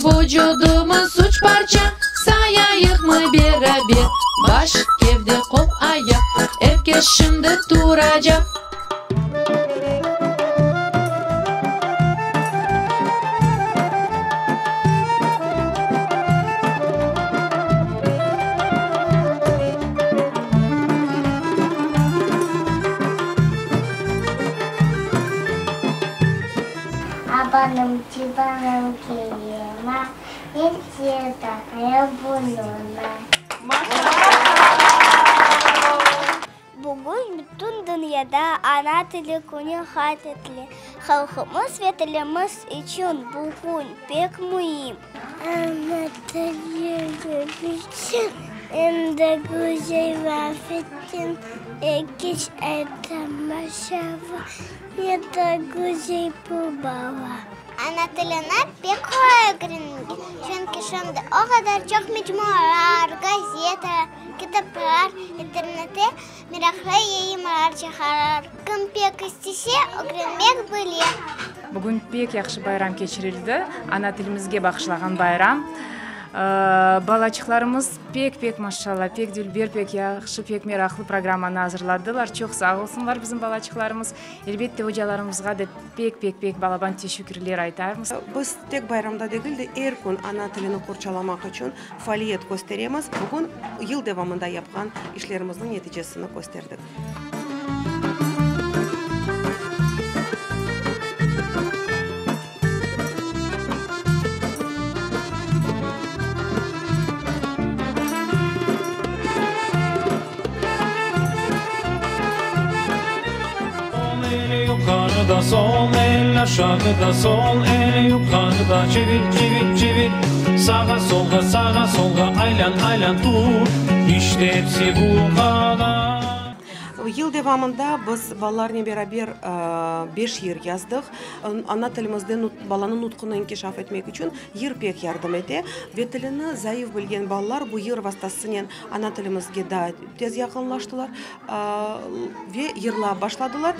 Vucudımız üç parça, sayayıqmı beraber? Baş, kevde, qol, ayaq, er kes şimdi turacaq. Abanım, çıbanım kelema, Nece taqayım burnuna. Bugün bütün dünyada Ana tili künü qayd etile. Halqımız ve tilimiz içün bu kün pek müim. Ana tilim içün endi güzel laf ettin, Ekiç aytamaşava, ne de güzel bu bala. Ana tilini pek qolay ögrenmege, çünki şimdi o qadar çoq mecmualar, gazetalar, kitaplar, internette meraqlı yayınlar çıqarar. Kim pek istese, ögrenmek bile. Bugün pek yahşı bayram keçirildi, ana tilimizge bağışlağan bayram. Balaçıqlarımız pek-pek, maşallah, pek dülber, pek yahşı, pek meraqlı programmanı azırladılar. Çoq sağ olsunlar bizim balaçıqlarımız. Elbette, ocalarımızğa da pek-pek-pek balaban teşekkürler aytarmız. Biz tek bayramda degil de, er kün ana tilini qorçalamaq içün faaliyet kösteremiz. Bugün yıl devamında yapqan işlerimizniñ neticesini kösterdik. Sol el yuqarıda, sol el aşağıda, Sol el yuqarıda, çevir, çevir, çevir, Sağa, solğa, sağa, solğa, aylan, aylan, tur, İşte epsi bu qadar. Yıl devamında biz balalarnen beraber beş yır yazdıq. Ana tilimizde balanıñ nutqunı inkişaf etmek içün yır pek yardım ete. Ve tilini zayıf bilgen balalar bu yır vastasınen ana tilimizge daa tez yaqınlaştılar ve yırlap başladılar.